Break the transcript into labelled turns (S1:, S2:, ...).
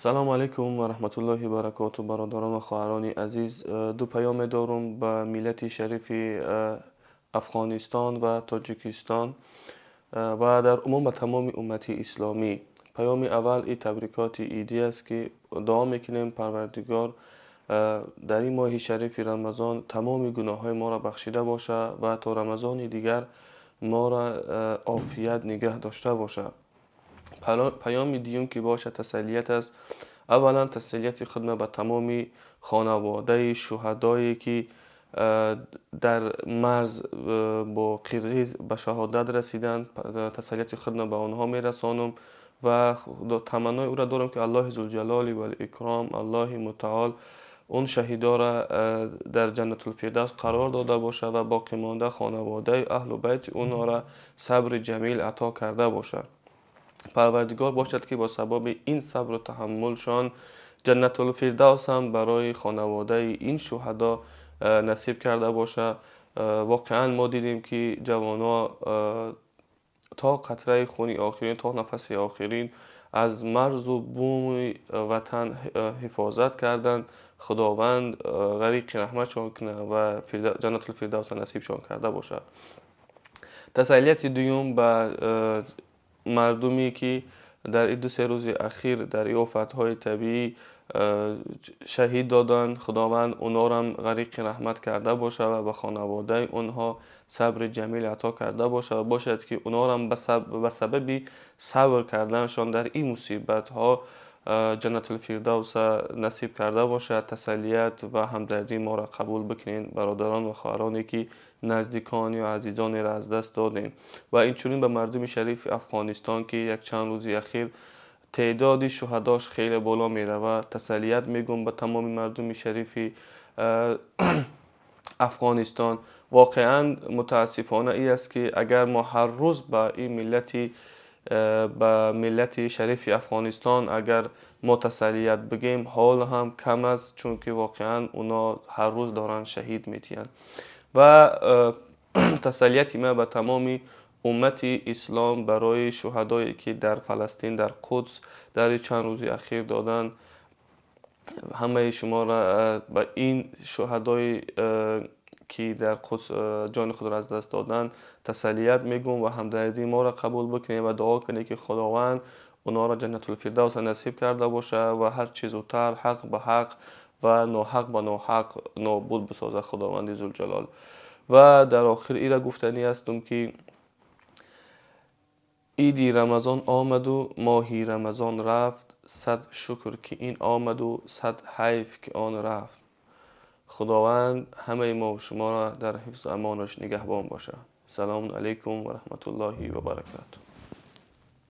S1: Салому алайкум ва раҳматуллоҳи баракоту, бародарон ва хоҳарони азиз. Ду паёме дорум ба миллати шарифи Афғонистон ва Тоҷикистон ва дар умум ба тамоми уммати исломӣ. Паёми аввал и табрикоти идӣ аст, ки дуо мекунем, Парвардигор дар ин моҳи шарифи Рамазон тамоми гуноҳҳои моро бахшида бошад ва то Рамазони дигар моро офият нигаҳ дошта бошад. Паёми дуюм ки бошад, тасаллият аст. Аввалан, тасаллияти худро ба тамоми хонаводаи шуҳадое, ки дар марз бо қирғиз ба шаҳодат расиданд, тасаллияти худро ба онҳо мерасонам ва таманнои ӯро дорам, ки Аллоҳи Зулҷалоли вал-Икром, Аллоҳи Мутаол он шаҳидоро дар Ҷаннатулфирдавс қарор дода бошад ва боқимонда хонаводаи аҳлу байти онҳоро сабри ҷамил ато карда бошад. Парвардигор бошад, ки бо сабаби ин сабру таҳаммулшон Ҷаннатулфирдавс ҳам барои хонаводаи ин шуҳадо насиб карда бошад. Воқеан, мо дидем, ки ҷавонҳо то қатраи хуни охирин, то нафаси охирин аз марзу буми ватан ҳифозат карданд. Худованд ғариқи раҳматшон кунад ва Ҷаннатулфирдавсро насибшон карда бошад. Тасаллияти дуюм ба мардуме, ки дар ин 2-се рӯзи ахир дар ин офатҳои табиӣ шаҳид доданд. Худованд онҳорам ғариқи раҳмат карда бошад ва ба хонаводаи онҳо сабри ҷамил ато карда бошад ва бошад, ки онҳорам ба сабаби сабр карданашон дар ин мусибатҳо Ҷаннатулфирдавса насиб карда бошад. Тасаллият ва ҳамдардии моро қабул бикунед, бародарон ва хоҳароне, ки наздикон ё азизонеро аз даст додем. Ва инчунин ба мардуми шарифи Афғонистон, ки якчанд рӯзи ахир теъдоди шуҳадош хеле боло меравад, тасаллият мегӯм ба тамоми мардуми шарифи Афғонистон. Воқеан, мутаассифона ин аст, ки агар мо ҳар рӯз ба миллати шарифи Афғонистон агар мо тасаллият бигем, ҳол ҳам кам аст, чунки воқеан оно ҳар рӯз доранд шаҳид метиҳанд. Ва тасаллияти ман ба тамоми уммати ислом барои шуҳадое, ки дар Фаластин, дар Қудс дар чанд рӯзи ахир доданд. Ҳамаи шуморо ба ин шуҳадое, ки дар Қудс ҷони худро аз даст доданд, тасаллият мегӯм ва ҳамдардии моро қабул бикунед ва дуо кунед, ки Худованд онҳоро Ҷаннатулфирдавса насиб карда бошад ва ҳар чӣ зудтар ҳақ ба ҳақ ва ноҳақ ба ноҳақ нобуд бисозад Худованди Зулҷалол. Ва дар охир ира гуфтанӣ ҳастум, ки иди Рамазон омаду моҳи Рамазон рафт, сад шукр, ки ин омаду, сад ҳайф, ки он рафт. Худованд ҳамаи мо шуморо дар ҳифзу амонаш нигаҳбон бошад. Салому алайкум ва раҳматуллоҳи ва баракату.